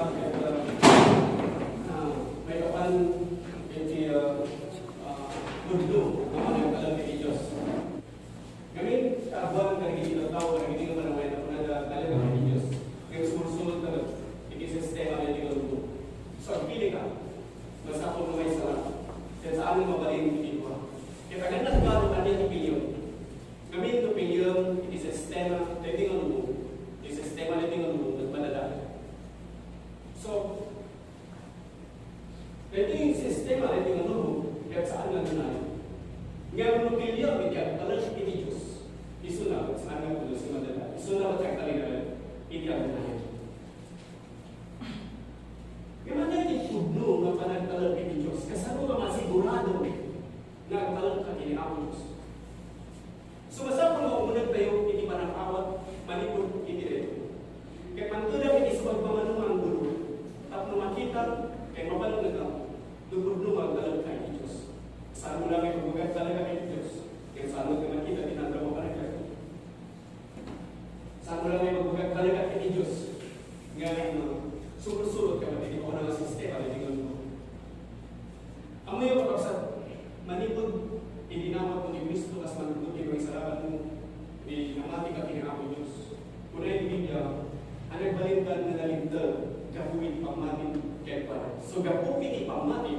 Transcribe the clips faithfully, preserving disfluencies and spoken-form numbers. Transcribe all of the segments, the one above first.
Ah, may kapan iti, ah, ah, pudno nga panagtalek iti Dios. Ngamin, kaduan kadagiti tattao, kadagiti nga panawen, a kunada, "Talek iti Dios." Ngem sumursurot ka iti sistema iti nga lubong. So, agpili ka. Masapul nga maisala. Ket saan nga mabalin iti dua. Ket aganna ti baro, ania ti piliem? Ngamin no piliem iti sistema daytoy nga lubong, ti sistema daytoy nga lubong, nagmadadael. So, daytoy nga sistema daytoy nga lubong, ket saan nga agdunayan. Ngem no piliem iti agtalek iti Dios, isuna ket saan nga pulos nga madadael. Isuna ket agtalinaed iti agdunayan. Ngem ania ti pudno nga panagtalek iti Dios? Kasano nga masigurado nga agtalek ka iti Apo Dios? So, masapul nga umuneg tayo iti panag-awat manipud iti daytoy. Ket mangted iti subagpamano nga anggulo, tapno makita ket mapaneknek no pudno nga agtalek ka iti Dios. Saan mo lang ibagbaga talaga iti Dios? Ket saan mo nga makita ti nanda mo talaga? Saan mo lang ibagbaga talaga iti Dios? Nga, ano, surot-surot ka ba iti mauna nga sistema iti nga lubong? Ammoyo, kakabsat, manipud iti inawatmo ni Cristo kas Manluluto iti pangisalakanmo, iti namati ka ken Apo Dios. Kuna iti Biblia, a nagbalinkan nga nalinteg gapu iti pammati kenkuana. So, gapu iti pammati,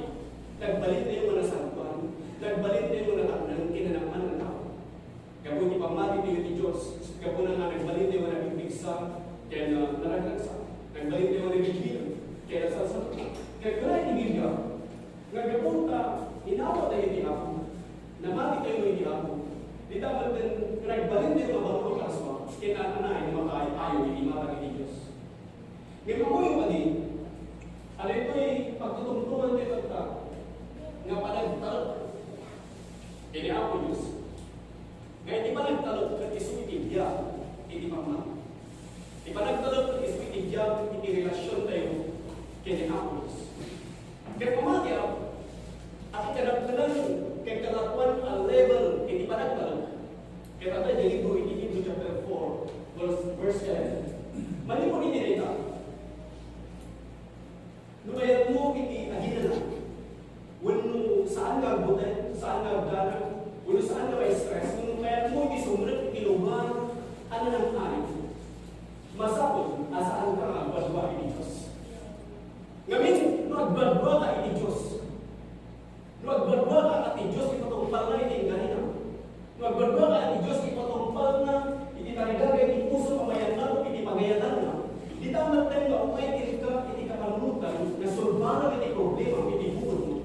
nagbalintayo nga nasantoan, nagbalintayo nga nataknang ken napan nga tao. Gapu iti pammati ti Dios, gapuna nga nagbalintayo nga nagpigsa ken, ah, naragsak. Nagbalintayo nga nagbibilang ken nasalsalita. Ket kuna iti Biblia, nga gapu ta inawat tayo iti Apo, namati tayo iti Apo, dita met nagbalintayo nga baro a karsua, ket ania nga makaay-ayo iti mata iti Dios. Ngem ammoyo kadi, a daytoy pagtutungtongan ti tatta nga panagtalek iti Apo Dios. Nga iti panagtalek ket isu iti biag iti pammati. Iti panagtalek ket isu iti biag iti relasiontayo ken ni Apo Dios. Ket pamati a, a ti kadakkelan ken kalakuan a level iti panagtalek. Ket adda idiay libro iti Hebrew chapter four, verse, verse eleven. Manipud iti dayta, no kayatmo iti aginana, wenno saan nga agbutek, saan nga agdanag, wenno saan nga ma-stress, wenno kayatmo iti sumrek iti lugar a nanang-arig, masapul a saanka nga agbaddua iti Dios. Ngamin, no agbaddua ka iti Dios, no agbaddua ka iti Dios, ipatungpalna iti inkarina. No agbaddua ka iti Dios, ipatungpalna iti taridaga iti puso a mayannalok iti pagayatanna. Dita metten nga umay kenka iti kapanunotan nga sulbaran iti problema iti bukodmo.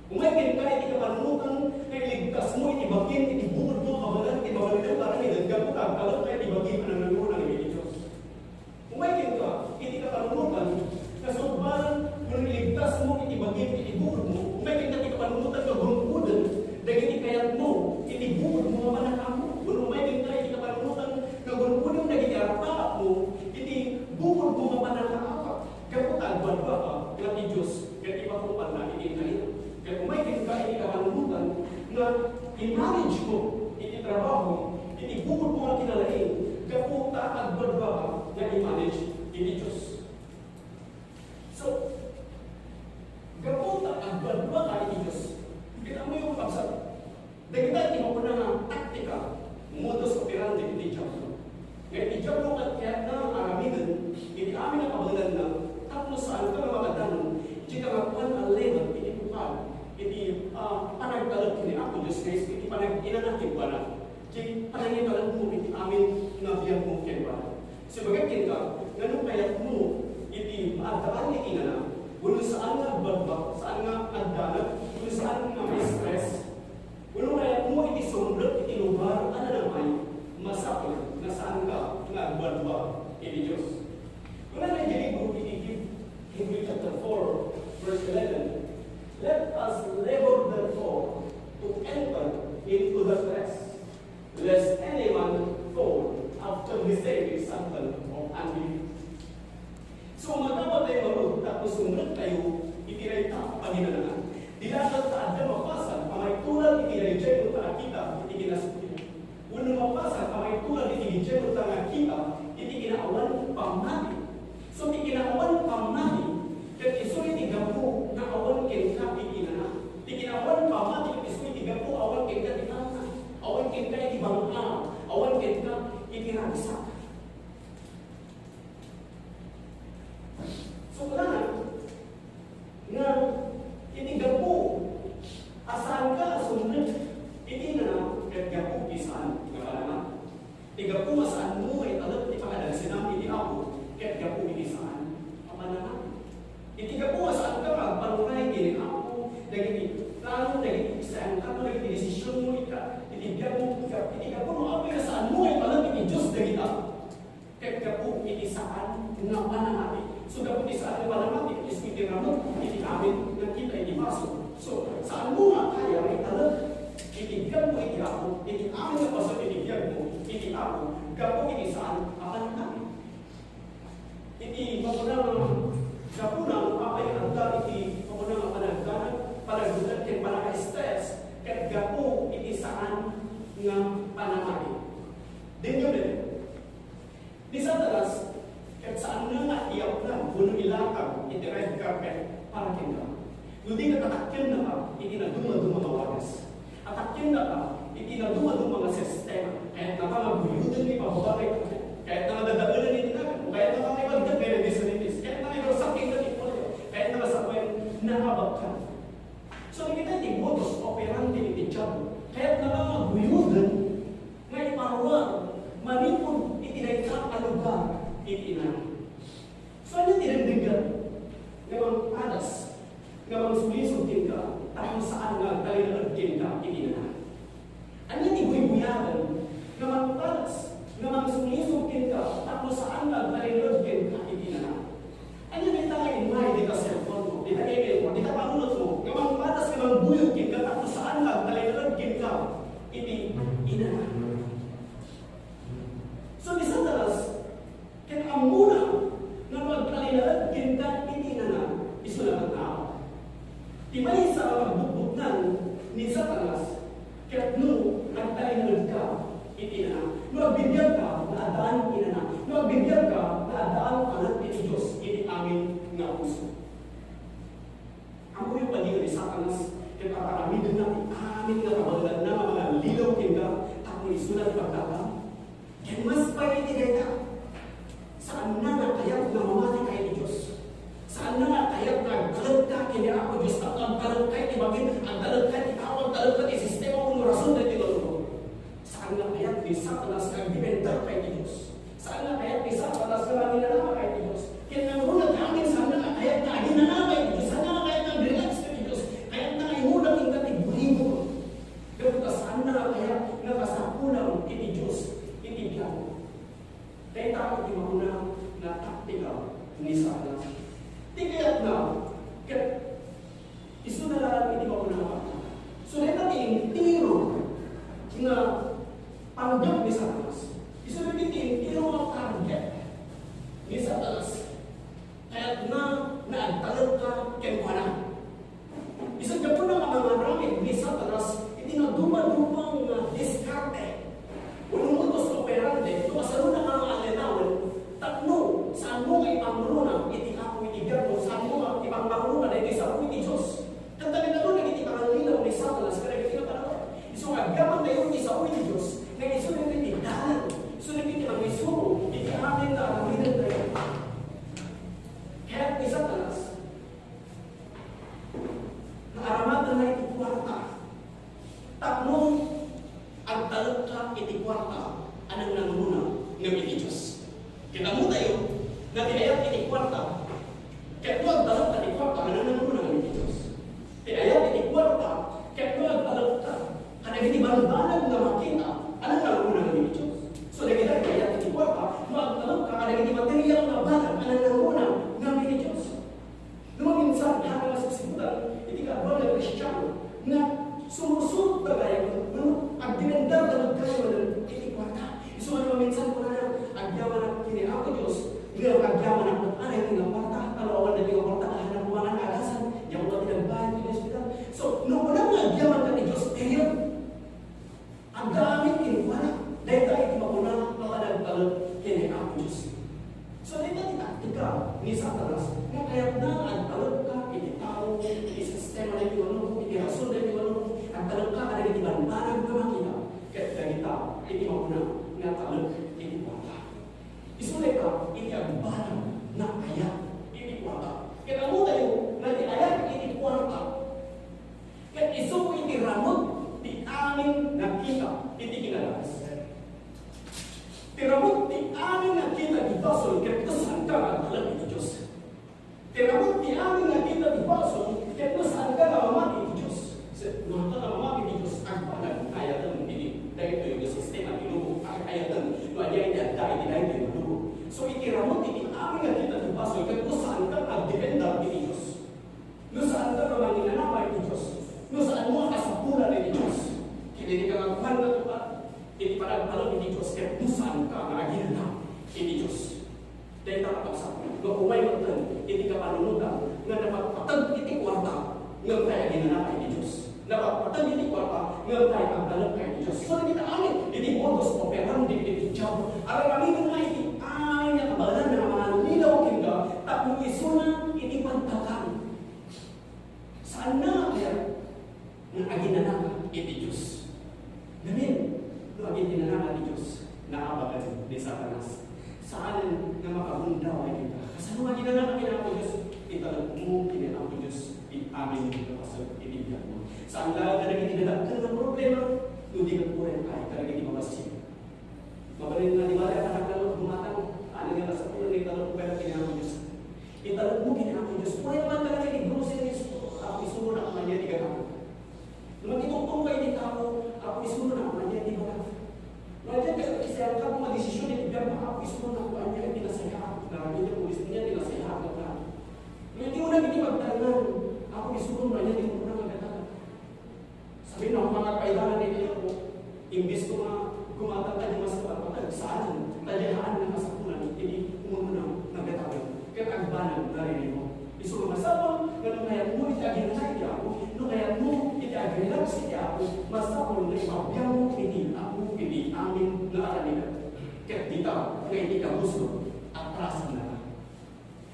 Umay kenka iti kapanunotan nga iligtasmo iti bagim iti bukodmo a kabaelan iti mabalinda nga aramiden gapu ta agtalekka iti bagim a nangnangruna iti Dios. Umay kenka iti kapanunotan nga sulbaran wenno iligtasmo iti bagim iti bukodmo. Umay kenka iti kapanunotan nga gurgoden dagiti kayatmo iti bukodmo nga pannakaammo. Wenno umay kenka iti kapanunotan nga gurgoden dagiti arpaatmo iti bukodmo nga pannakaapak. Gapu ta agbaddua ka nga ti Dios ket ipatungpalna iti inkarina. Ket umay kenka iti kapanunotan nga i-manage mo iti trabaho, iti bukodmo nga kinalaing, gapu ta agbaddua ka nga i-manage iti Dios. So, gapu ta agbaddua ka iti Dios, ket ammoyo, kakabsat, dagita ti mapuna nga taktika, modus operandi iti Diablo. Nga iti Diablo ket kayatna nga aramiden iti amin a kabaelanna tapno saanka nga makadanon iti kangapuan a level iti bukal iti, ah, panagtalek ken ni Apo Dios nga iti panag-inana kenkuana. Iti panangitalekmo iti amin nga biagmo kenkuana. Sibaga kenka, nga no kayatmo iti maaddaan iti ingana, wenno saan nga agbagbag, saan nga agdanag, wenno saan nga ma-stress, wenno kayatmo iti sumrek iti lugar a nanang-arig, masapul nga saanka nga agbaddua iti Dios. Kuna daydiay libro iti Heb-, Hebrew chapter four, verse eleven, "Let us labor therefore to enter into that rest, lest any man fall after the same example of unbelief." So, madama tayo ngarud tapno sumrek tayo iti dayta a paginanakan. Di laeng ta adda mapasag a maitulad iti daydiay no ta nakita iti kinasubli. Wenno mapasag a maitulad iti daydiay no ta nakita iti kinaawan pammati. So, ti kinaawan pammati, panamati. So, gapu ti saan nga panamati, isu iti ramut iti amin nga kita iti basol. So, saanmo nga kaya nga italek iti biagmo iti Apo, iti amin nga basol iti biagmo iti Apo, gapu iti saan a panamati. Iti mapuna nga gapuna, apay adda iti mapuna nga panagdanag, panagbulag, ken panaka-stress, ket gapu iti saan nga panamati. Denno met, ni Satanas, ket saanna nga iyaplag wenno ilatag iti red carpet para kenka. No di ket atakkennaka iti nadumaduma nga wagas. Atakkennaka iti nadumaduma nga sistema. Kayatnaka nga buyoden ti pababa nga itatteg. Kayatnaka nga dadaelen iti nagan. Kayatnaka nga ibagdek nga disabilities. Kayatnaka nga ibarsak kenka ti polio. Kayatnaka nga sawen, naabakkan. So, dagita iti modus operandi iti Diablo. Kayatnaka nga buyoden nga iparuar manipud iti dayta a lugar iti ina. So, ania ti dengdengngeg nga mangpadas, nga mangsulisog kenka, tapno saan nga agtalinaed kenka iti ina? Ania ti buybuyagen nga mangpadas, nga mangsulisog kenka, tapno saan nga agtalinaed kenka iti ina? Ania dayta nga immay dita cellphone mo, dita email mo, dita panunot mo, nga mangpadas, nga mangbuyog kenka, tapno saan nga agtalinaed kenka iti ina? So, ni Satanas, ket ammona nga no agtalinaed kenka iti inana, isuna met naawan. Ti maysa a pagbutbutngan ni Satanas, ket no agtalinaedka iti inana, no agbibiagka nga addaan inana, no agbibiagka nga addaan panak iti Dios iti amin nga puso. Ammoyo kadi nga ni Satanas ket ar-aramidenna ti amin nga kabaelanna nga mangallilaw kenka tapno isuna ti pagdakam? Ken mas pay iti dayta, saanna nga kayat nga mamati ka iti Dios. Saanna nga kayat nga agtalekka ken ni Apo Dios tapno agtalekka iti bangin, agtalekka iti tao, agtalekka iti sistema wenno rason daytoy nga lubong. Saan nga kayat ni Satanas nga agdepender ka iti Dios. Saan nga kayat ni Satanas nga manginanama ka iti Dios. Ken nangruna ti amin, saan nga kayat nga aginanama iti Dios. Saan nga kayat nga relax ka iti Dios. Kayatna nga imuna kenka ti bulibog. Gapu ta saan nga kayat nga kasapulam iti Dios iti biag. Dayta iti mapuna nga taktika ni Satanas. Ti kayatna, ket isuna laeng iti mapuna nga pagtaka. So, dayta ti entero nga panggep ni Satanas. Isuna ti entero nga target ni Satanas. Kayatna nga agtalekka kenkuana. Isu gapuna nga mangaramid ni Satanas iti nadumaduma nga diskarte wenno modus operandi no kasanona nga allenawen tapno saanmo nga ipangruna iti Apo iti biagmo, saanmo nga ipangruna daytoy sao iti Dios. Ket dagiti ano dagiti pangallilaw ni Satanas kadagiti nga panawen? Isu nga agyamantayo iti sao iti Dios, nga isu dagiti dalan, isu dagiti mangisuro iti amin nga aramidentayo. Kayat ni Satanas nga aramatenna iti kuarta. Tapno agtalekka iti kuarta a nangnangruna ngem iti Dios. Ket ammotayo nga ti ayat iti kuarta, ket no agtalekka iti kuarta a nangnangruna ngem iti Dios. Ti ayat iti kuarta, ket no agtalekka kadagiti banbanag nga makita a nangnangruna ngem iti Dios. So, dagita ti ayat iti kuarta, no agtalekka kadagiti material nga banag a nangnangruna ngem iti Dios. No maminsan, haan nga sipsiputan iti kaaduan nga Kristiano nga sumursuro gayam wenno agdepender gayam iti kuarta. Isu nga no maminsan kunana, "Agyamanak ken ni Apo Dios, ngem agyamanak met unay iti nga kuarta, ta no awan daytoy nga kuarta, haannak koma nga agasan, diak koma ti nagbayad iti ospital." So, no kunam nga agyamanka ti Dios, period. Agdaamin kenkuana. Dayta iti mapuna nga panagtalek ken ni Apo Dios. So, dayta ti taktika ni Satanas nga kayatna nga agtalekka iti tao, iti sistema daytoy nga lubong, iti rason daytoy nga lubong, agtalekka kadagiti banbanag nga makita, ket dagita iti mapuna nga talek iti kuarta. Isu dayta iti agbanag nga ayat iti kuarta. Ket ammotayo nga ti ayat iti kuarta, ket isu iti ramut ti amin nga kita iti kinadakes. Ti ramut ti amin nga kita ti basol ket saan nga agtalek iti Dios. Ti ramut ti amin nga kita ti basol ket saan nga mamati iti Dios. Sa-, no saan nga mamati iti Dios, agbanag nga ayaten iti daytoy nga sistema ti lubong, ag-, ayaten no ania iti adda iti daytoy nga lubong. So, iti ramut iti amin nga kita ti Iti kapanunotam nga napatpateg iti kuarta, ngem tay aginanaka iti Dios. Napatpateg iti kuarta, ngem tay agtalek ka iti Dios. So, dagita amin iti modus operandi iti Diablo. Aramidna iti amin nga kabaelan nga mangallilaw kenka tapno isuna iti pagtalkan. Saanna nga kayat nga aginanaka iti Dios. Ngamin, no aginanaka iti Dios, naabagan ni Satanas. Saan nga makagundaway kenka. Kasano nga aginanaka ken Apo Dios? Italekmo ken Apo Dios ti amin nga paset iti biagmo. Saan laeng kadagiti dadakkel nga problema, no di ket uray ay kadagiti mabassit. Mabalin nga di ba, anak na gumatang, ano nga nasa ulo ni Talon, pero kini Apo Dios. Italon mo kini Apo Dios. Uray man talaga ni groceries, Apo, isuronak man yan, di ka. Nung magitungtong kayo ni tao, Apo, isuronak man yan, di ba? Nga dyan, kasi isayang ka, kung madesisyon ni Biyang, Apo, isuronak man yan, di nasaya. Narami niya, pulis niya, di nasaya, di ba? Nung hindi mo na hindi magtangan, Apo, isuronak man yan, di mo na magkatakan. Sabi na, mga kailangan ni Apo, imbis ko nga gumatang ka di mas kapatag, saan? Talihaan ng kasapulan, hindi umuna nagatagan. Kaya agbanag na rin mo. Isu nga masapul, nga no kayat mo iti aginana iti Apo, no kayat mo iti agrelax iti Apo, masapul nga ipabiang mo iti Apo, iti amin nga aramidem. Ket dita, nga iti kabusor, atrasan na.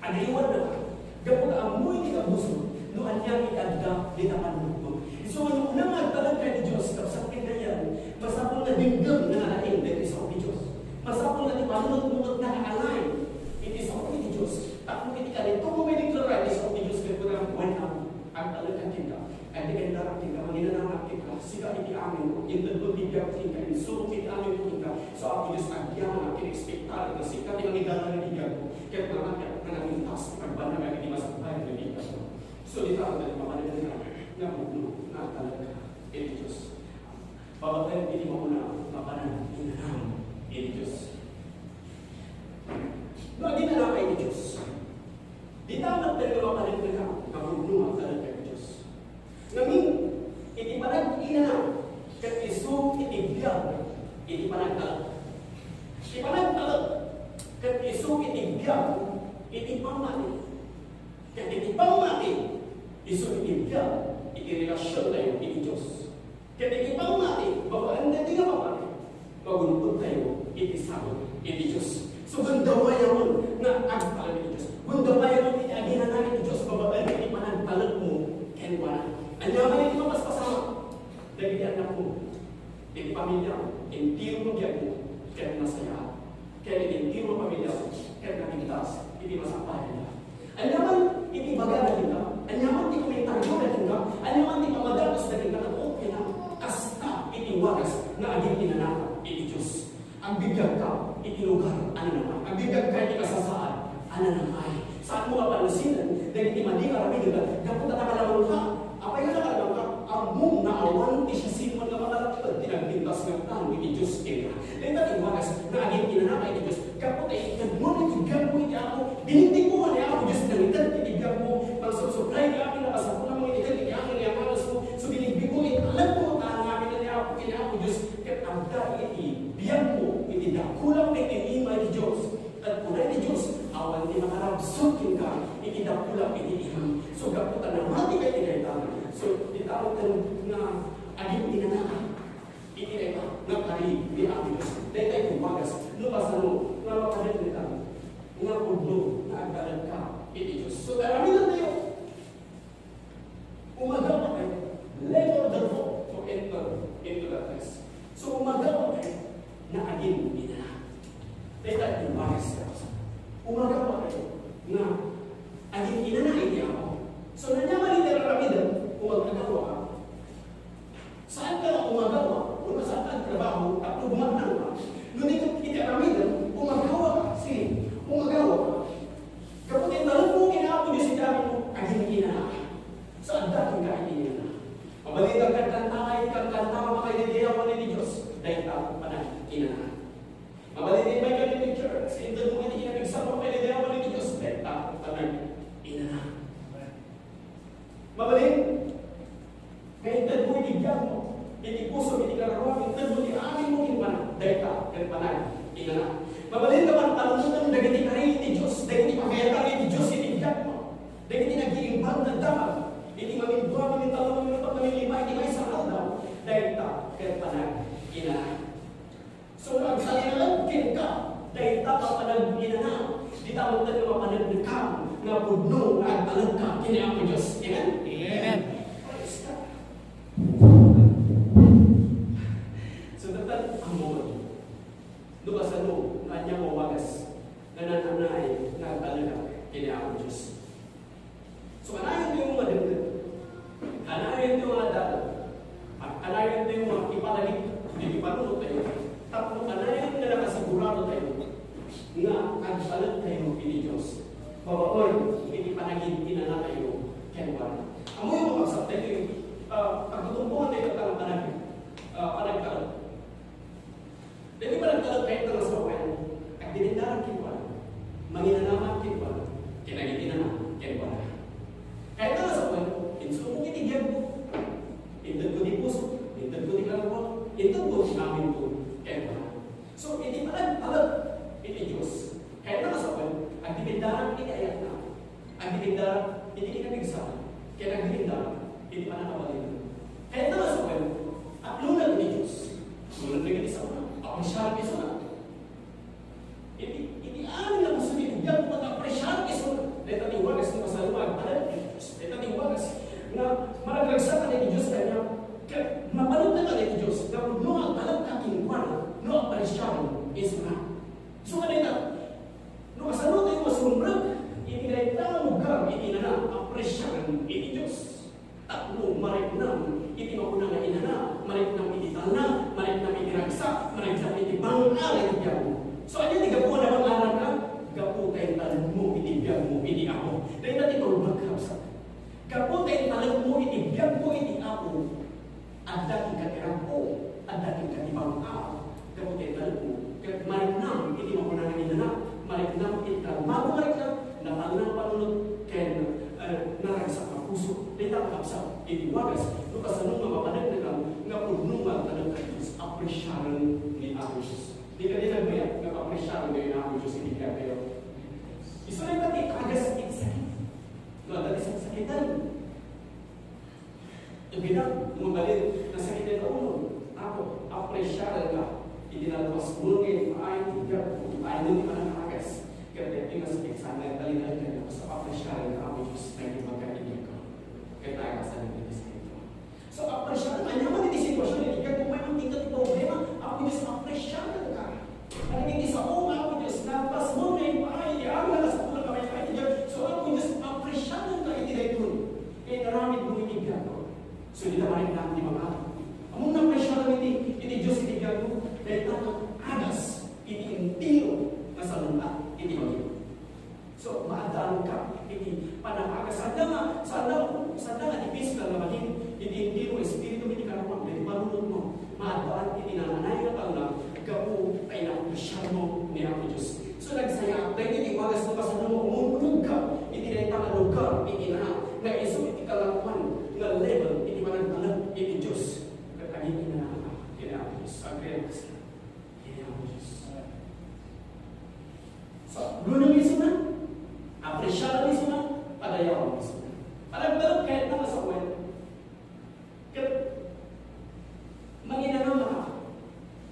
Agriwan na ka. Gapu ta ammo iti kabusor, no ania iti adda dita panunotmo. Isu nga no unang agtalek ka iti Dios, kapsat ken kayan, masapul nga dimdem nga nalaing dagiti sao ti Dios. Masapul nga ti panunotmo ket naka-align iti sao iti Dios. Tapno iti kanito mo may deklara iti sao ti Dios, ket kunam, "Wen, Apo, agtalek ka kenka." Ket ti kendarak kenka, manginananak kenka, sika iti amin, intedmo ti biag kenka, insurok iti amin kenka. So, Apo Dios, agyaman ken ekspektar nga sika ti mangidalan iti biagko. Ket mangakyak nga namintas, agbanag iti masakbayan nga biagko. So, dita, ket mapanagana nga pudno, nga agtalek ka iti Dios. Babaen iti mauna, mapanag inanam iti Dios. No, aginanaka iti Dios. Dita, ket mapanagana nga pudno, agtalek ka iti Dios. Ngamin, iti panag-inana, ket isu iti biag, iti panagtalek. Iti panagtalek, ket isu iti biag, iti pammati. Ket iti pammati, isu iti biag, iti relasiontayo iti Dios. Ket iti pammati, babaen daytoy nga pammati, magunpodtayo iti sabong iti Dios. So, gundawayamon nga agtalek iti Dios. Gundawayamon iti aginana iti Dios, babaen iti panagtalekmo kenkuana. Ania man iti mapaspasamak dagiti annakmo, iti pamiliam, entero nga biagmo, ket nasayaat. Ket iti entero nga pamiliam, ket napintas iti masakbayan. Ania man iti ibagada kenka, ania man ti komentarioda kenka, ania man ti pamadagus da kenka, ket okay lang. Kasta iti wagas nga agin-inanaka iti Dios. Agbibiagka iti lugar a nanamay. Agbibiagka iti kasasaad a nanamay. Saanmo a pansinen dagiti madi nga aramidem, gapu ta nakalamangka. Apay nga nakalamangka? Ammom nga awan ti siasinoman nga mangalagpet ti nagpintas nga plano iti Dios kenka. Dayta ti wagas nga agin-inanaka iti Dios. Gapu ta itedmo iti biagmo iti Apo, binigdikmo ni Apo Dios, nangited iti biagmo, mangsubsupply ni Apo, nakasapul a mangited iti amin nga yamanasmo, so binigdikmo, italekmo ta amin ni Apo, ken ni Apo Dios, ket adda iti biagmo iti dakula iti ima iti Dios. Ket kuna iti Dios, awan ti makarabsut kenka iti dakula iti imam. So, gapu ta namati ka iti dayta, so, dita metten nga agin-inanaka. Iti dayta nga kari ni Apo Dios. Dayta iti wagas, no kasano nga mapanet dita nga pudno nga agtalek ka iti Dios. So, aramidentayo, umagaw a kayo, labor therefore to enter into that rest. So, umagaw a kayo nga agin-inana. Dayta iti wagas. Umagaw a kayo nga agin-inana iti Apo. So, ania man iti aramidem, umagaw a ka. Saan ka nga umagawa? Wenno saan ka agtrabaho tapno gumatnang ka? No di ket iti aramidem, umagawa ka. Sige, umagawa ka. Gapu ta intalekmo ken Apo Dios iti aramidem, agin-inana ka. So, adda kenka iti inana. Mabalin nga agkanta, agkanta, makaidaydayawan iti Dios. Dayta, panag-inana. Mabalin nga immay ka iti church, intedmo iti kinapigsaam, makaidaydayawan iti Dios. Dayta, panag-inana. Mabalin, nga intedmo iti biagmo, iti pusom, iti kararuam, intedmo ti amin mo kenkuana, dayta, ket panag-inana. Mabalin nga pantaludan dagiti kari iti Dios, dagiti pagayatan iti Dios. Panagdekam nga pudno nga agtalekka ken ni Apo Dios. Amen? Amen. Praise God. So, tatta, ammom no kasano nga ania nga wagas nga naan-anay nga agtalekak ken ni Apo Dios. So, kanayon tayo nga madenggen. Kanayon tayo nga adal. Kanayon tayo nga ipalagip iti panunot tayo. Tapno kanayon nga nakasigurado tayo nga agtalek tayo iti Dios. Babaen iti panagin-inana tayo kenkuana. Ammoyo, makabsat tayo, ah, pagtutumpongan tayo iti panag-, ah, panagtalek. Dagiti panagtalek, kayatna nga sawen, agdidendarak kenkuana, manginanaman kenkuana, ken agin-inana kenkuana. Kayatna nga sawen, insubok iti biagko. Intedko ti pusok, intedko ti kararuak, intedko ti aminko kenkuana. So, iti panagtalek iti Dios, kayatna nga sawen, agdidendarak iti ayatna. Agdidendarak iti kinapigsa, ken agdidendarak iti pannakabalin. Kayatna nga sawen, atlona ti Dios. Tulad dagiti saona, apresiar isuna. Iti, iti amin nga gusto ti biag, pag-apresiar isuna. Dayta ti wagas nga kasano nga agtalek ti Dios. Dayta ti wagas nga maragragsak ka ti Dios kaniak. Ket mapanekka ti Dios. Ngem no agtalekka kenkuana, no apresiar isuna. So, kadayta, no kasano tayo masumrek iti dayta nga lugar iti inana, apresiaren iti Dios. Tapno mariknam iti mauna nga inana, mariknam iti talna, mariknam iti ragsak, mariknam iti bang-a iti biagmo. So, ania ti gapu a nabang-aranka? Gapu ta intalekmo iti biagmo iti Apo. Dayta ti tungpal, kabsat. Gapu ta intalekmo iti biagmo iti Apo. Adda kenka ti rag-o, adda kenka ti bang-a, gapu ta intalekmo, ket mariknam iti mauna nga inana, mariknam iti kalmago, mariknam, natalna nga panunot, ken, eh, naragsak nga puso. Dayta, kakabsat, iti wagas, no kasano nga mapaneknekam nga pudno nga agtalek ti Dios, apresiaren ni Apo Dios. Dika ti nagbayag nga apresiaren ni Apo Dios iti biagtayo. Isu dayta ti agas iti sakit. No adda ti saksakitan. Ibinag, mabalin, nasakit ti ulo. Apo, apresiarenka. Iti nalpas mo nga ipaay ti biagko, ipaay mo ti panangagas. Ket daytoy nga sakit, saan nga talinaed kaniak, basta apresiarenka, Apo Dios, nga imbagka iti biagko. Ket naagasan iti sakit ko. So, apresiaren, ania man iti sitwasyon iti biagmo, mayman ti problema, Apo Dios, apresiarenka. Kadagiti sao nga, Apo Dios, nalpas mo nga ipaay ti amin a kasapulan nga maipaay ti biag. So, Apo Dios, apresiarenka iti daytoy nga inaramidmo iti biagko. So, dita mariknam ti bang-a. Ammom nga apresiaren iti, iti Dios iti biagmo, dayta nga agas iti entero nga salun-at iti bagim. So, maaddaanka iti panangagas. Saan nga, saan nga, saan nga ti physical nga bagim, iti entero nga espiritu, iti karuam, iti panunotmo. Maaddaan iti naan-anay nga talna, gapu ta inapresiarmo ni Apo Dios. So, nagsayaat daytoy ti wagas no kasano nga umunegka iti dayta nga lugar iti inana, nga isu iti kangatoan nga level iti panagtalek iti Dios. Ket agin-inanaka ken ni Apo Dios. Agree ka? Ken ni Apo Dios. So, lunong isuna, apresiaren isuna, padayawen isuna. Panagtalek kayatna nga sawen. Ket manginanamaka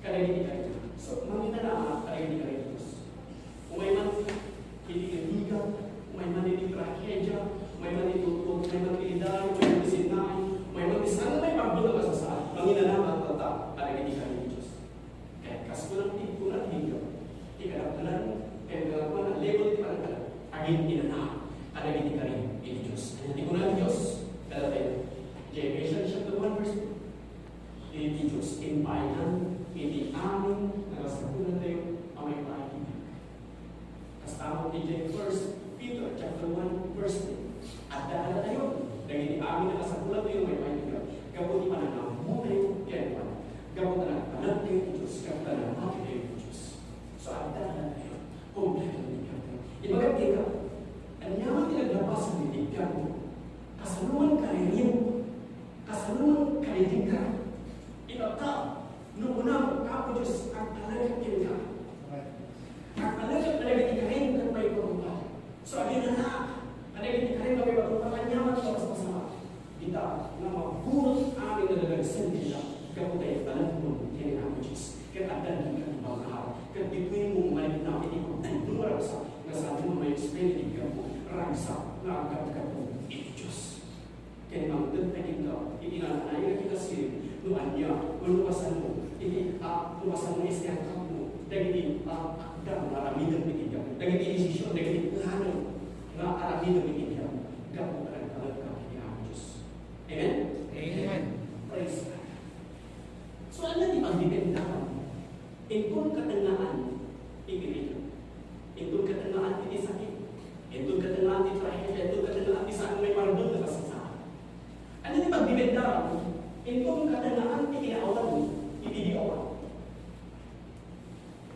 kadagiti karina. So, manginanamaka kadagiti karina. Umay man iti kabigat, umay man iti tragedia, umay man iti utbot, umay man iti dalan, umay man iti sinnaay, umay man iti saan nga pagduma a masasaad, manginanamaka kadagiti karina. Ket kas kuna ti, kuna ti Hebreo, ti kadakkelan ken kangatoan a level ti panagtalek, agin-inana kadagiti kari iti Dios. Ania ti kuna ti Dios kadatayo? Idiay Ephesians chapter one, verse two. Iti Dios, impaaynan iti amin a kasapulantayo a maipaay iti biag. Kasta met idiay First Peter chapter one, verse three, adda kadatayo dagiti amin a kasapulantayo nga maipaay iti biag gapu ti panangammotayo kenkuana, gapu ta nagtalektayo ti Dios, gapu ta namati tayo ti Dios. So, adda kadatayo, kompleto ti biagtayo. Ibaga kenka, ania man ti naglapasan iti biagmo? Kasano man karirim? Kasano man karirimka? Itatta, no kunam, Apo Dios, agtalekak kenka. Agtalekak kadagiti karim ket maipatungpal. So, agin-inanaak kadagiti karim nga maipatungpal, ania man ti mapaspasamak. Dita nga mabunot amin nga dadagsen dita, gapu ta italekmo ken ni Apo Dios. Ket adda dika ti bang-a. Ket ditoy mo mariknam iti pagpudno nga ragsak nga saan mo ma-explain iti Sa nga agkapkapo iti Dios. Ken mangted pay kenka iti nananayo nga kikasirim no ania wenno kasano iti, a, no kasano istiangkapmo dagiti, a, takder nga aramidem iti biag, dagiti desisyon, dagiti plano nga aramidem iti biag, gapu ta nagtalekka iti Apo Dios. Amen? Amen. Praise God. So, ania ti pagdependam? Inton katengngaan iti rigat. Inton katengngaan iti sakit. Inton katengngaan ti trahedia. Inton katengngaan ti saan nga maiparben nga kasasaan. Ania ti pagdependam? Inton katengngaan ti kinaawan iti di awan.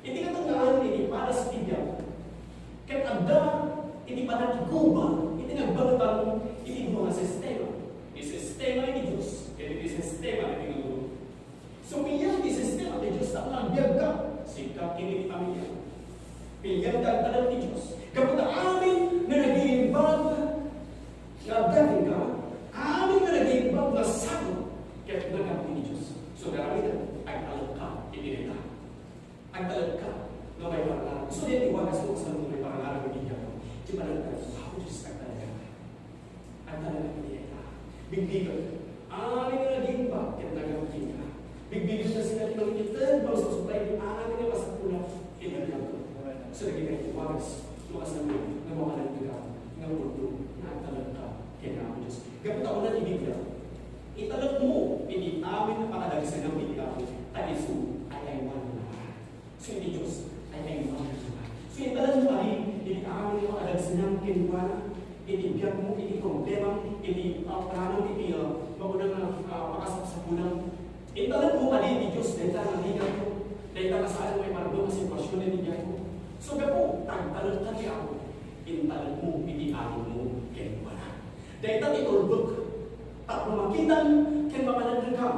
Iti katengngaan iti padas ti biag, ket adda iti panagguba iti nagbangotan iti dua nga sistema. Iti sistema iti Dios, ket iti sistema iti nga mundo. So, pilian ti sistema ti Dios tapno agbiagka, sika ken iti pamiliam. Pilian ti agtalek ti Dios. Gapu ta amin nga nagiimbag nga agdating ka, amin nga nagiimbag nga sagut, ket nagapon ti Dios. So, garawidan, agtalekka iti dayta. Agtalekka nga maiparangarang. So, diay ti wagas no kasano nga maiparangarang iti biag. Ti panagtalek, Apo Dios, agtalekka. Agtalekka iti dayta. Bigbigek. Amin nga nagiimbag ket nagapon kenka. Bigbigek nga sika ti mangitedto, mangsusuplay iti amin nga masapulak iti biagko. So, dagiti wagas no kasano nga mapanagbiag nga pudno nga agtalekka ken Apo Dios. Gapu ta kuna ti Biblia, italekmo iti amin a pakadagsenam iti Apo, ta isu ay aywanna. So, iti Dios ay aywanna. So, italekmo kadi iti amin a pakadagsenam kenkuana, iti biagmo, iti problemam, iti, ah, planam, iti, ah, mauna nga, ah, makasapsapulam. Italekmo kadi iti Dios dayta nga rigatmo, dayta nga saan nga maiparben nga sitwasyon iti biagmo. So, gapu ta agtalekka ti Apo, intalekmo iti aminmo kenkuana. Dayta ti tulbek. Tapno makitam ken mapaneknekam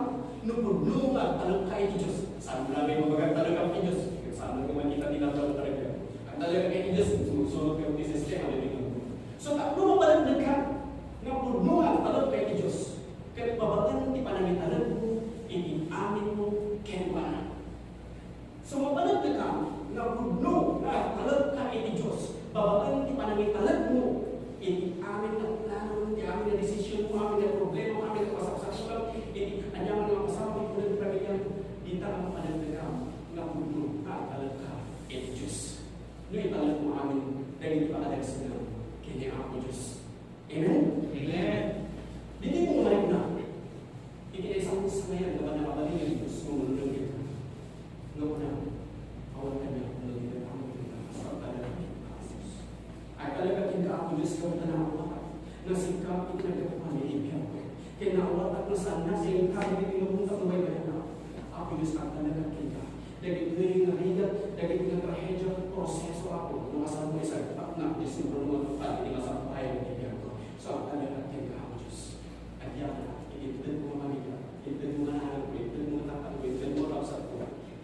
no pudno nga agtalekka iti Dios. Saan mo laeng ibaga agtalekam iti Dios? Saan mo nga makita ti laeng nga agtalekka iti Dios? Agtalekka iti Dios, sumusunod ka iti sistema ti Dios. So, tapno mapaneknekam nga pudno nga agtalekka iti Dios, ket babaen ti panangitalekmo iti aminmo kenkuana. So, mapaneknekam nga pudno nga agtalekka iti Dios babaen ti panangitalekmo iti amin nga plano, iti amin nga desisionmo, amin nga problema, amin nga kasapsapulam, iti aniaman nga masamak iti pamiliam, dita nga mapaneknekam nga pudno nga agtalekka iti Dios. No italekmo amin dagiti pakadagsenam ken ni Apo Dios. Amen? Amen. Ditoy mo nga marikna, iti naisang sangayan nga pannakabalin nga Dios nga umulong kenka. Nga kuna, awan kaniak, umulong kenka, umulong kenka, sa talaga kenka, Apo Dios. Ay talaga kenka, Apo Dios, nga naawat, nga sika iti naggapuan iti biag. Ken naawat, nga saan nga sika iti naggapuan iti biag. Apo Dios, ay talaga kenka. Dagitoy nga rigat, dagitoy nga trahedia, proseso, Apo, no kasano nga isagpatna, Dios, no kasano nga tupad iti masapul a biagko. So, agtalek kenka, Apo Dios. Agyamanak iti intedmo nga pamilya, intedmo nga nanangko, intedmo nga tatangko, intedmo nga kabsatko,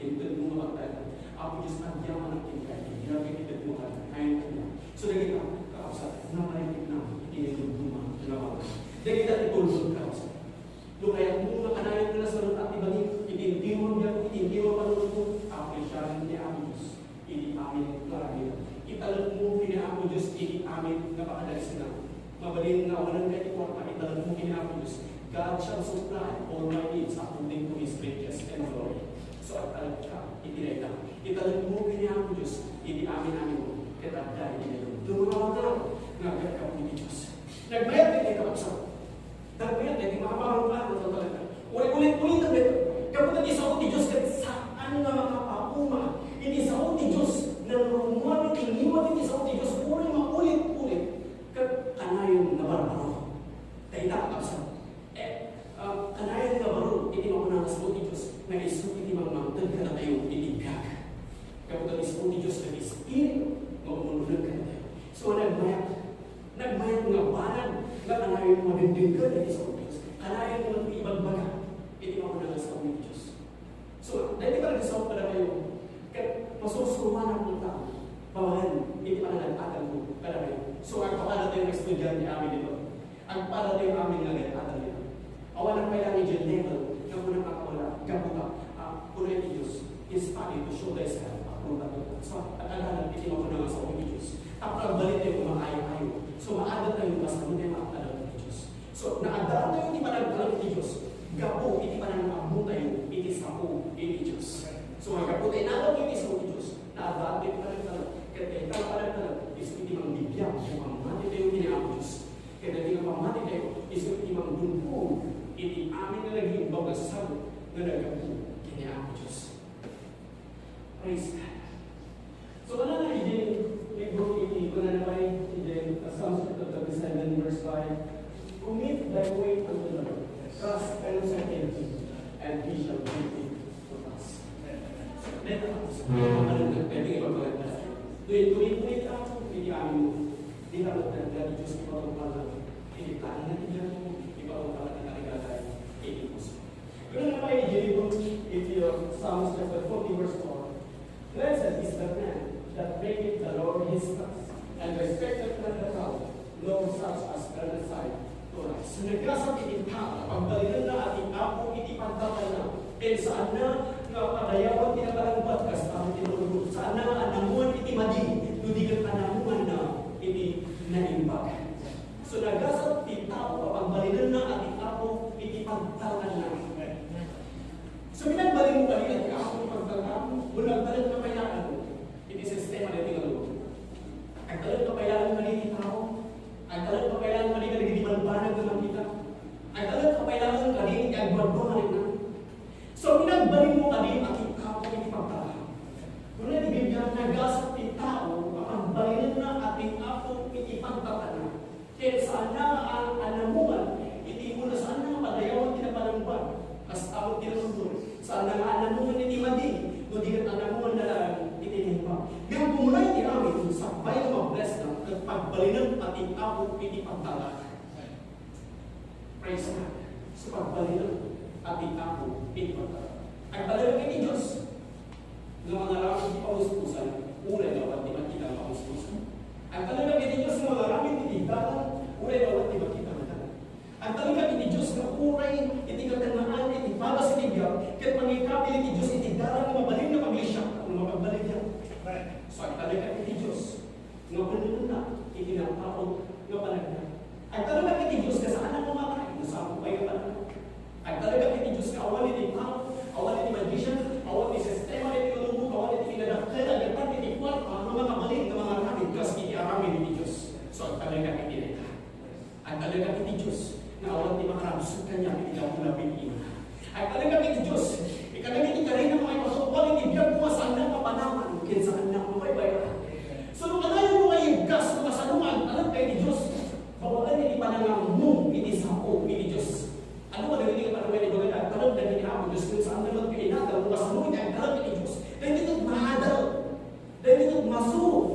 intedmo nga pagtaengan. Apo Dios, agyamanak kenka iti biag ket intedmo nga kanayon kaniak. So, dagita, kakabsat, naparikna iti inumduma nga baba. Dagita ti tulbek, kakabsat. No kayatmo nga kanayon nga nasarutan ti bagi, iti intiro nga biag, iti intiro nga panunotmo, apresiaen ni Apo Dios iti amin nga aramidem. Italekmo ken ni Apo Dios iti amin nga pakadagsenam. Mabalin nga awanen ka iti kuarta, italekmo ken ni Apo Dios. God shall supply all my needs according to His riches and glory. So, agtalekka iti dayta. Italekmo ken ni Apo Dios iti amin-aminmo. Ket adda iti dayta nga aggapu iti Dios. Nagmayat iti kakabsat. Dagiti, dagiti mga pamangkano talaga. Ulit-ulit-ulit ang dito. Kapag iti sao ti Diyos, ket saan nga makapauma iti sao ti Diyos, nangrungrungan iti ngiwat iti sao ti Diyos, uray maulit-ulit, ket kanayon nga barbaro. Dayta, kakabsat. Eh, ah, kanayon nga baro, iti mapuna nga sao ti Diyos, nga isu iti mangmangted kadatayo iti biag. Kapag iti sao ti Diyos, nga Espiritu, nga umuloneg kadatayo. So, nagmayat, Nagmayat nga banag nga kanayon madengdengngeg iti sao ti Dios. Kanayon nga ibagbaga iti mapuna nga sao ti Dios. So, daydi talaga sao kadakayo, ket masursuroanak nga tao, babaen iti panangad-adalko kadakayo. So, agpapadatayo nga estudiante amin dito. Agpadatayo amin nga agad-adal dito. Awan pay lang idiay level nga kuna nga wala, gapu ta, ah, kuna iti Dios, study to show thyself approved unto God. So, agad-adal iti mapuna nga sao ti Dios. Tapno agbalin tayo nga maayo-ayo. So, Isu iti mangbibiag iti pammatitayo ken ni Apo Dios. Ket dagiti pammatitayo, isu iti mangdungdung iti amin nga naging imbag nga sagut nga naggapu ken ni Apo Dios. Praise God. So, kunana iti libro iti, kunana pay iti Psalms chapter thirty-seven, verse five, "Commit thy way unto the Lord, trust and uncertainty, and He shall give it to us." Let us, ano na, pwede ipagpaganda. Tuwid, tuwid, tuwid ako, iti amin mo. Di ka magtanda, di Diyos ipatungpal na. Iti tani na iti mo, ipatungpal na iti kaligayan, iti puso. Kunana pay iti libro iti, uh, Psalms chapter forty, verse four. "Blessed is the man that maketh the Lord his trust, and respecteth not the proud, nor such as turn aside to wrath." So, nagasat iti tao, pagbalinenna a ti Apo iti pagtatanna, ken saanna nga padayawan ti nakalangbat, kas iti tinulog. Saanna nga anamuan iti madi, no di ket anamuanna iti naimbag. So, nagasat ti tao a pagbalinenna a ti Apo iti pagtatanna. So, pinagbalin mo kadi a ti Apo iti pagtatanna, wenno agtalek ka pay laeng iti sistema daytoy nga lubong? Agtalek ka pay laeng kadi iti tao? Agtalek ka pay laeng kadi kadagiti banbanag nga makita? Agtalek ka pay laeng kadi iti agbanbanag nga So, pinagbalin mo kadi a ti Apo iti pagtatanna. Kuna ti Biblia, nagasat ti tao a pagbalinenna a ti Apo iti pagtatanna. Ken saanna nga a-, anamuan iti imuna, saanna nga padayawan ti nakalangbat, kas amo ti nanumbor. Saanna nga anamuan iti madi, no di ket anamuanna laeng iti naimbag. Ngem umuna iti amin, sakbay nga ma-bless na, ket pagbalinen a ti Apo iti pagtatanna. Praise God. So, pagbalinen a ti Apo iti pagtatanna. Agtalek iti Dios nga mangaramid iti pamuspusan, uray awan ti makita nga pamuspusan. Agtalek iti Dios nga mangaramid iti dalan, uray awan ti makita nga dalan. Agtalek iti Dios nga uray iti katengngaan iti pagas iti biag, ket mangikabil iti Dios iti dalan nga mabalin nga paglisyak, nga mapagbaligya. So, agtalek iti Dios nga pulnonna iti napaot nga panagna. Agtalek iti Dios nga saanak nga matay, no saan pay nga panagna. Agtalek iti Dios nga awan iti tao, awan iti magician, awan iti sistema iti lubong, awan iti kinadakkel a gatad iti kuarta nga makabalin nga mangaramid kas iti aramid iti Dios. So, agtalek iti dayta. Agtalek iti Dios nga awan ti makarabsut kaniak iti labi-labi ti imuna. Agtalek iti Dios, ikadagiti karina nga maipatungpal iti biagko a saannak mapanawan ken saannak mabaybayan. So, no kanayon nga ibkas no kasano nga agtalek iti Dios, babaen iti panangammom iti sao iti Dios. Adu kadagiti kapanuan ti bagada, agtalek dagiti Apo Dios ken saanda met nga inadaw no kasano iti agtalek iti Dios. Dagiti maadal. Dagiti masurong.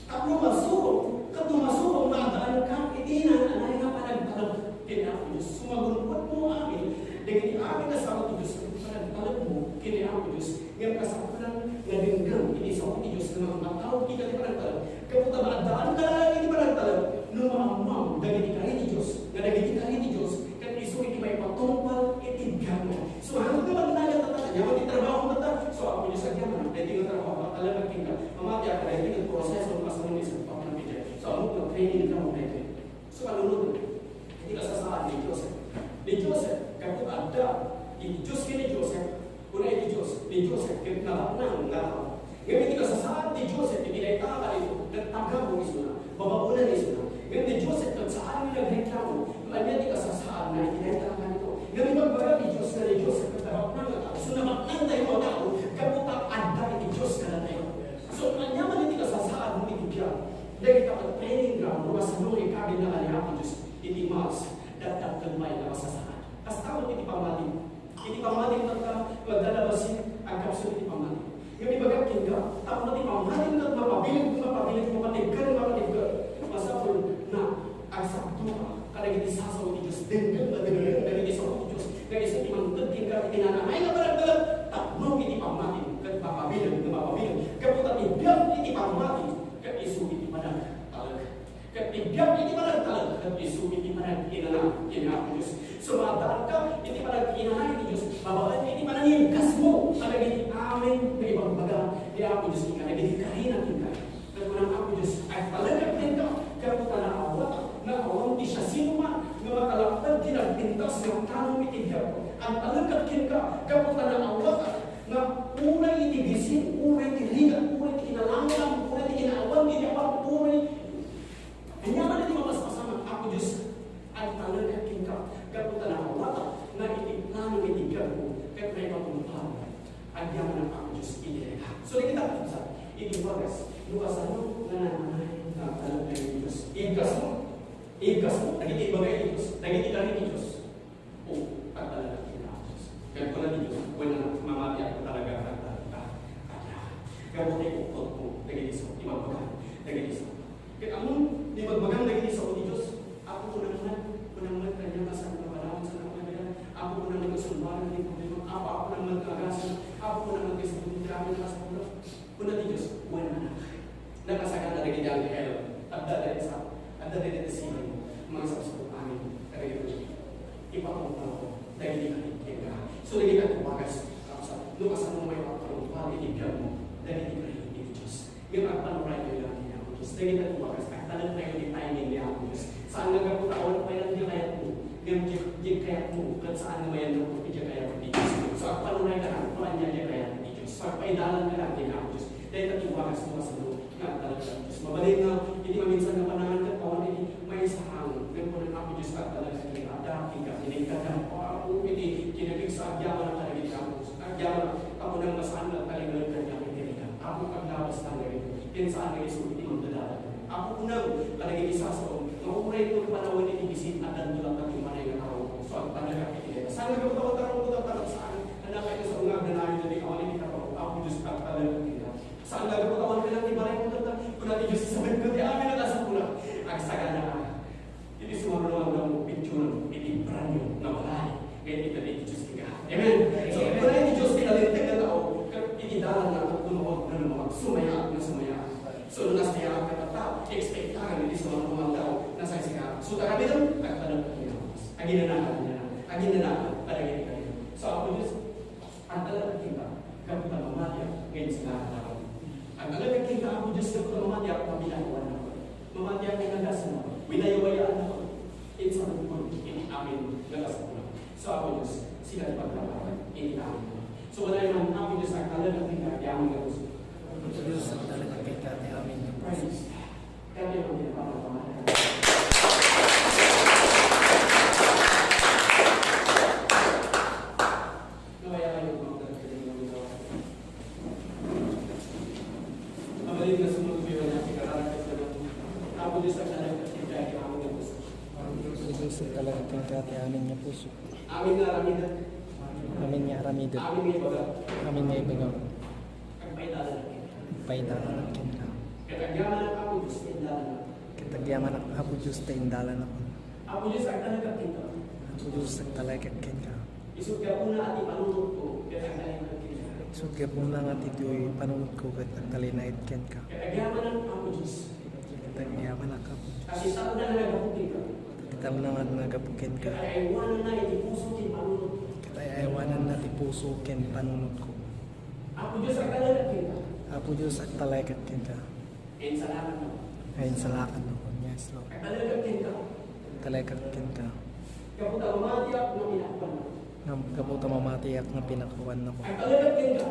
Tapno masurong, ket no masurong, maaddaanka iti naan-anay nga panagtalek ken Apo Dios. Sumagunpot mo amin dagiti amin a sao ti Dios ket panagtalekmo ken Apo Dios. Ngem kasapulan nga denggem iti sao ti Dios nga mangmataud iti panagtalek. Gapu ta maaddaanka laeng iti panagtalek no maammom dagiti kari ti Dios, nga dagiti kari ti Dios ket isu iti maipatungpal iti biagmo. So, hanggang nga magnagan tatta, yaman ti trabaho tatta. So, Apo Dios, agyaman, daytoy nga trabaho, agtalek kenka. Mamati a, daytoy nga proseso, kasano nga isang pagpapit. So, amo nga training ka mo daytoy. So, ano nun? Iti kasasaan ni Joseph. Ni Joseph, gapu adda, ni Dios ken ni Joseph, kuna iti Dios, ni Joseph, ket nabaknang nga tao. Ngem iti kasasaan ti Joseph, iti dayta nga kayo, nagtagamo isuna, babaonan isuna. Ngem ni Joseph, ket saan nga nagreklamo, no ania ti kasasaan na iti dayta nga kayo. Ngem ibagbaga ti Dios nga ni Joseph, ket nabaknang nga tao. So, nabaknang tayo nga tao, gapu ta adda iti Dios kadatayo. So, ania man iti kasasaan mo iti biag, dagita ket training ground, no kasano nga ikabil na nga ni Apo Dios, iti mas, dakdakkel pay nga kasasaan. Kasta met iti pamati. Iti pammatim tatta, no adda labasin, agkapsut iti pammatim. Ngem ibagak kenka, tapno ti pammatim ket mapabilin, mapabilin, mapatibker, mapatibker. Masapul na agsakto ka kadagiti sasao ti Dios, denggen nga denggen dagiti sao ti Dios. Nga isu ti mangted kenka iti naan-anay nga panagtalek, tapno iti pammatim ket mapabilin nga mapabilin. Gapu ta ti biag iti pammatim ket isu iti panagtalek. Ket ti biag iti panagtalek ket isu iti panag-inana ken Apo Dios. So, maaddaanka iti panag-inana iti Dios, babaen iti panangimkasmo kadagiti amin nga ibagbaga ni Apo Dios ken kadagiti karina kenka. Ket kuna Apo Dios, agtalekak kenka, gapu ta naawat nga awan ti siasinoman nga makalapad ti nagpintas nga tano iti biagko. Agtalekak kenka, gapu ta naawat nga uray iti bisin, uray ti rigat, uray ti kinalanglam, uray ti kinaawan, ti awan, uray Gapu ta nakawat nga iti plano iti biagmo ket maipatungpal. Agyamanak, Apo Dios, iti reyna. So, dagita, iti wagas, no kasano nga nananay nga agtalek ti Dios. Igkasmo, igkasmo, dagiti ibaga ti Dios, dagiti kari ti Dios. O, agtalek ti Dios. Ket kuna ti Dios, "Wen, anak, mamatiak talaga, agtalek ka." Ania? Gapu ta ipukpotmo dagiti sao, ibagbaga dagiti sao. Ket ammom, ibagbaga dagiti sao ti Dios, "Apo, kunam met, kunam met kaniak a saan nga panawen, saan nga panawen. Apo, kunam met nga sulbaran ti problema. Apo, Apo, kunam met nga agasem. Apo, kunam met nga isubli ti amin a kasapulak." Kuna ti Dios, "Wen, anak." Nakasagana dagiti anghel, adda dayta sa, adda dayta sa siling, mangsapsapul amin kadagiti ipatungpalko dagiti karit kenka. So, dagiti tumagas, no kasano maipatungpal iti biagmo dagiti karit iti Dios. Ngem agpanuraytayo lang iti Apo Dios. Dagiti tumagas, agtalektayo ti timing ni Apo Dios. Saan nga gapu ta awan pay lang diay kayatmo. Ngem diay, diay kayatmo, ket saan nga mayanna iti diay kayat ti Dios. So, agpanurayta lang, no ania diay kayat ti Dios. Pagpaidalan ka lang iti Apo Dios. Dagiti tumagas, no kasano nga agtalek ti Dios. Mabalin nga, iti maminsan nga panangan ket awan iti maisarang. Ngem kuna ni Apo Dios, agtalek ti adda, iti kinaigkadam. O Apo, iti kinapigsa, agyamanak kadagiti Apo Dios. Agyamanak, Apo, nang masaan nga agtalinged kaniak iti reyna. Apo, paglabas lang dagiti ken saan nga isu iti mangdadalan. Apo, kunam kadagiti sasaom nga uray iti panawen iti bisin, addanto latta ti umay nga tarongko. So, agtalekak iti dayta. Saan nga gapu ta awan tarongko, agtalekak saan? Ania kayat ti sao nga agnanayon iti awan iti tarongko? Apo Dios, agtalekak iti dayta. Saan nga gapu ta awan kaniak ti bareko, agtalekak. Kuna ti Dios, isabetko ti amin a kasapulak. Agsagana ka. Iti sumarno nga aldaw, picture iti brand new nga balay nga itedda ti Dios kenka. Amen. So, kuna ti Dios, ti nalinteg a tao, ket iti dalanna, ket tumawag nga lumawag, sumayaat nga sumayaat. So, no nasayaat ka tatta, expectaran iti sumarno nga aldaw, nasaysayaat. So, taramidem, agtalek ti Dios. Aginanakan, aginanakan, aginanakan kadagiti kari. So, Apo Dios, agtalekak kenka, gapu ta mamatiak nga insalakanakon. Agtalekak kenka, Apo Dios, gapu ta mamatiak nga pinakuannakon. Mamatiak nga inagasannakon. Winaywayaannakon. Insabetkon iti amin nga kasapulak. So, Apo Dios, sika ti pagpatawad iti amin. So, wala man, Apo Dios, agtalekak kenka ti amin nga puso. Apo Dios, agtalekak kenka ti amin nga puso. Praise. Kaya ang pinapatawad. Nawaya kayo, mga kapatid, mga kapatid. Mabalin nga sumuluyo na ti kararakat na Apo Dios, agtalekak kenka ti amin nga puso. Apo Dios, agtalekak kenka ti amin nga puso. Amin nga aramiden. Amin nga aramiden. Amin nga ibaga. Amin nga ibaga. Agpaidalanak kenka. Agpaidalanak kenka. Ket agyamanak, Apo Dios, ta indalanak. Ket agyamanak, Apo Dios, ta indalanak. Apo Dios, agtalekak kenka. Apo Dios, agtalekak kenka. Isut' gapuna a ti panunotko ket agtalinaed kenka. Isut' gapuna nga ti panunotko ket agtalinaed kenka. Ket agyamanak, Apo Dios. Ket agyamanak, Apo Dios. Ta ti tapna nga nagapu kenka. Ta ti tapna nga nagapu kenka. Ket ay-aywananna iti puso ken panunotko. Ket ay-aywananna ti puso ken panunotko. Apo Dios, agtalekak kenka. Apo Dios, agtalekak kenka. Insalakan mo. Insalakan mo. Yes, Lord. Agtalekak kenka. Agtalekak kenka. Gapu ta mamatiak nga pinakuannakon. Ngem gapu ta mamatiak nga pinakuannakon. Agtalekak kenka.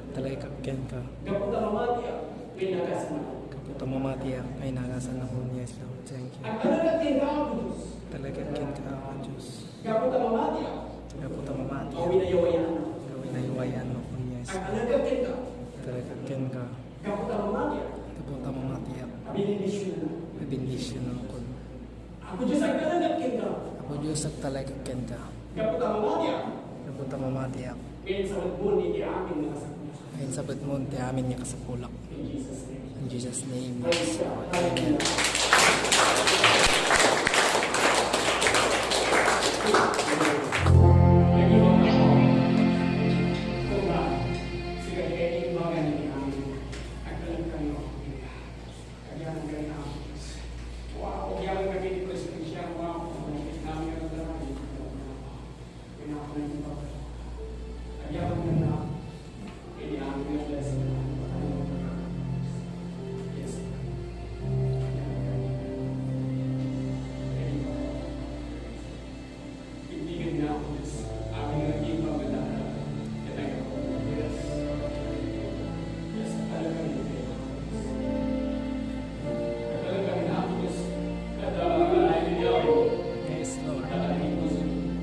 Agtalekak kenka. Gapu ta mamatiak nga inagasannakon. Gapu ta mamatiak nga inagasannakon. Yes, Lord. Thank you. Agtalekak kenka, Apo Dios. Agtalekak kenka, Apo Dios. Gapu ta mamatiak. Gapu ta mamatiak. Nga winaywayaannakon. Nga winaywayaannakon. Yes. Agtalekak kenka. Agtalekak kenka. Gapu ta mamatiak. Gapu ta mamatiak. Abinendisyonannakon. Abinendisyonannakon. Apo Dios, agtalekak kenka. Apo Dios, agtalekak kenka. Gapu ta mamatiak. Gapu ta mamatiak. Nga insabetmo ti amin nga kasapulak. Nga insabetmo ti amin nga kasapulak. In Jesus' name. In Jesus' name. Praise God. Amen. Hallelujah. Sika ti kaibagan iti amin. Agtalek kami, O Apo. Agyaman kami, Apo Dios. Wow, agyaman kami iti presensya, wow. Agyaman kami, Apo Dios. Agyaman kami, Apo. Iti amin nga blessing. Yes. Agyaman kami. Thank you, Lord. Ibigin nga ako, Diyos, amin nga naging pagkadakkel. Kaya tayo po. Yes. Yes, talaga yun. Talaga yun, Diyos. Talaga yun. Yes, Lord. Talaga yun.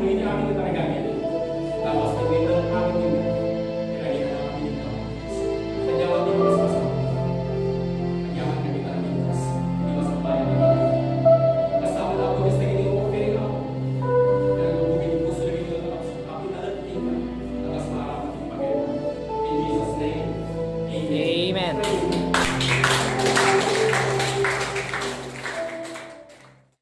Ini amin ket arigan.